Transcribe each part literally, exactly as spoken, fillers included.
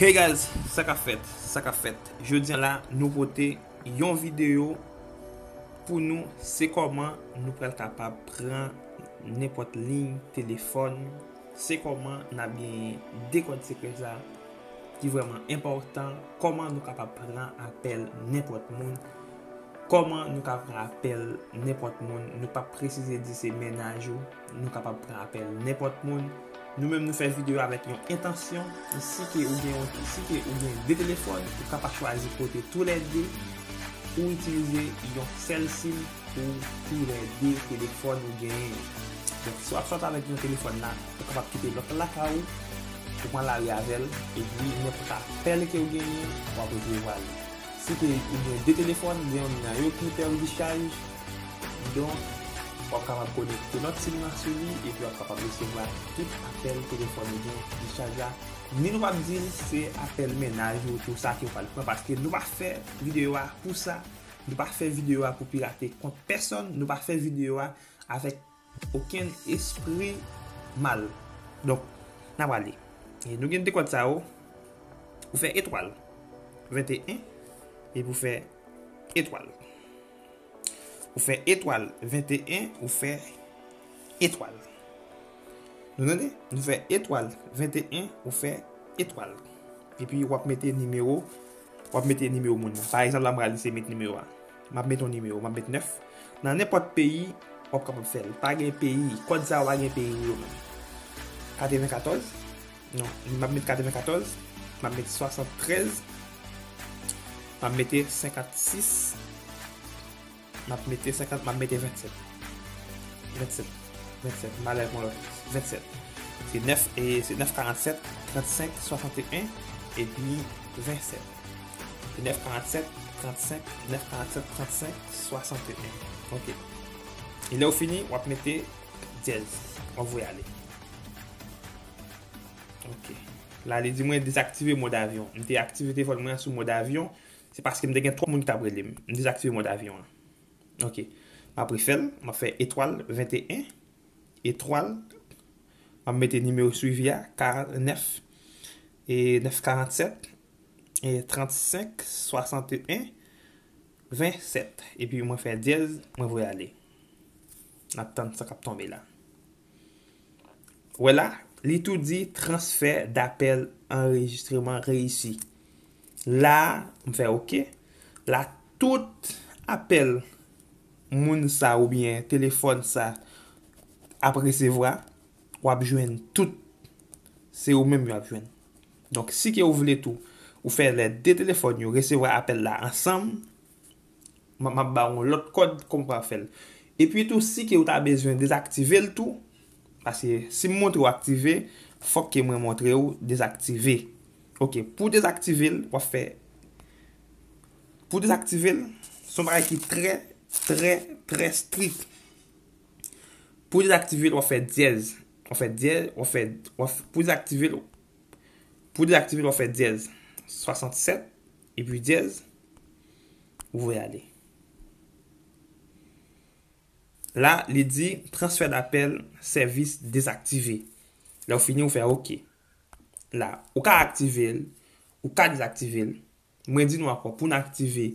Hey guys, sa k ap fèt? Sa k ap fèt? Jodi a la, nou pote yon videyo pou nou, se kòman nou pral kapab pran nenpòt liy telefòn, se kòman n ap genyen de kòd sekrè sa ki vrèman enpòtan, kòman nou kapab pran apèl nenpòt moun, kòman nou ka pran apèl nenpòt moun, nou p ap presize di se mennaj ou, nou kapab pran apèl nenpòt moun. Nou menm nou fè videyo avèk yon entansyon, si ke ou gen yon, si ke ou gen de telefòn, ou ka pa chwazi kote toulède, ou itilize yon sèl sim pou toulède telefòn ou genyen. Donk, si w ap sòti avèk yon telefòn la, ou kapab kite lòt la lakay ou, ou pran lari avè l, epi nenpòt apèl ke ou genyen, w ap resevwa li. Si ke ou gen de telefòn, gen youn nan yo ki pèdi chaj, donk, w ap kapab konekte lòt sim nan sou li, epi w ap kapab resevwa tout apèl telefòn ou gen ki chaj la. Ni nou p ap di l se apèl mennaj ou tou sa ke w pral pran, paske nou pa fè videyo a pou sa. Nou pa fè videyo a pou pirate kont pèsonn, nou pa fè videyo a avèk okenn espri mal. Donk, n a prale. E nou gen de kòd sa yo. Ou fè etwal venteyen, epi ou fè etwal. Ou fè etwal venteyen, ou fè etwal. Nou tande? Nou fè etwal venteyen, ou fè etwal. Epi w ap mete nimewo, w ap mete nimewo moun nan. Pa egzanp, la m pral eseye met nimewo a. M ap mete yon nimewo, m ap mete nèf. Nan nenpòt peyi, w ap kapab fè l. Pa gen peyi, kòd sa yo pa gen peyi pou yo menm. Katrevenkatòz, non, m ap mete katrevenkatòz, m ap mete swasanntrèz, m ap mete senkannsis, m ap mete senkant, m ap mete vennsèt. Vennsèt. Vennsèt. M ale avèk yon lòt. Vennsèt. Se nèf, e se nèf karannsèt, trannsenk, swasanteyen, epi vennsèt. Se nèf karannsèt, trannsenk, nèf karannsèt, trannsenk, swasanteyen. Ok. E lè w fini, w ap mete dyèz. W ap voye ale. Ok. La, li di mwen dezaktive mòd avyon. M te aktive telefòn mwen an sou mòd avyon. Se paske m te gen twòp moun ki t ap rele m. M dezaktive mòd avyon an. Ok. M ap refè l. M ap fè etwal venteyen. Etwal. M ap mete nimewo swivi a, karannèf, e nèf karannsèt, e trannsenk, swasanteyen, vennsèt. Epi mwen fè dyèz, mwen voye ale. N ap tann sa k ap tonbe la. Wè la, li tou di transfè dapèl anrejistreman reyisi. La, m fè oke. La, tout apèl moun sa oubyen telefòn sa ap resevwa, w ap jwenn tout. Se ou menm yo ap jwenn. Donk, si ke ou vle tou, ou fè lè de telefòn yo resevwa apèl la ansanm, m, m ap ba w yon lòt kòd kòman w pral fè l. Epi tou, si ke ou ta bezwen dezaktive l tou, paske si m montre w aktive, fòk ke mwen montre w dezaktive. Ok, pou dezaktive l, w ap fè, pou dezaktive l, se yon bagay ki trè, trè, trè strik. Pou dezaktive l, w ap fè dyèz. W ap fè dyèz, w ap fè, w ap, pou dezaktive l, pou dezaktive l, w ap fè dyèz. Swasannsèt, epi dyèz, ou voye ale. La, li di transfè dapèl sèvis dezaktive. Lè w fini, ou fè oke. La, ou ka aktive l, ou ka dezaktive l. Mwen di nou ankò, pou n aktive,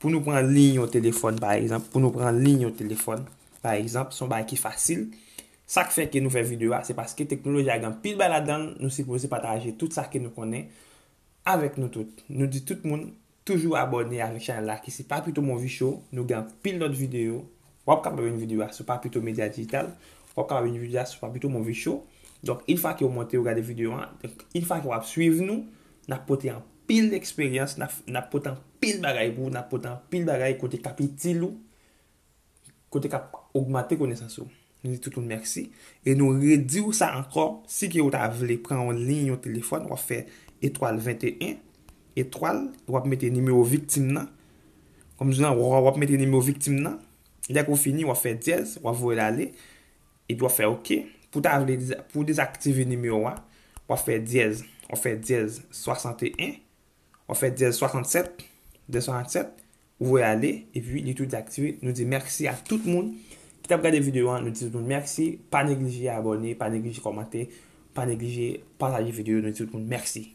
pou nou pran liy yon telefòn, pa egzanp, pou nou pran liy yon telefòn, pa egzanp, se yon bagay ki fasil. Sa k fè ke nou fè videyo a, se paske teknoloji a gen anpil bagay ladan l, nou sipoze pataje tout sa ke nou konnen avèk nou tout. Nou di tout moun, toujou abòne avèk chanèl la ki se Papito Movie Show. Nou gen anpil lòt videyo. W ap kapab jwenn videyo a sou Papito Media Digital. W ap kapab jwenn videyo a sou Papito Movie Show. Donk, yon fwa ke w monte, w gade videyo a, donk, yon fwa ke w ap swiv nou, n ap pote anpil eksperyans, n ap, n ap pote anpil bagay pou ou, n ap pote anpil bagay kote k ap itil ou, kote k ap ogmante konesans ou. Nou di tout moun mèsi. E nou redi w sa ankò, si ke w ta vle pran yon liy yon telefòn, w ap fè etwal venteyen, etwal, w ap mete nimewo viktim nan. Kòm m di w lan, w ap mete nimewo viktim nan. Lè ke w fini, w ap fè dyèz, w ap voye l ale. Epi w ap fè oke. Pou w ta vle deza-, pou w dezaktive nimewo a, w ap fè dyèz, w ap fè dyèz swasanteyen, w ap fè dyèz swasannsèt, dyèz swasannsèt, ou voye ale, epi li tou dezaktive. Nou di mèsi a tout moun ki t ap gade videyo a, nou di tout moun mèsi, pa neglije abòne, pa neglije kòmante, pa neglije pataje videyo, nou di tout moun mèsi.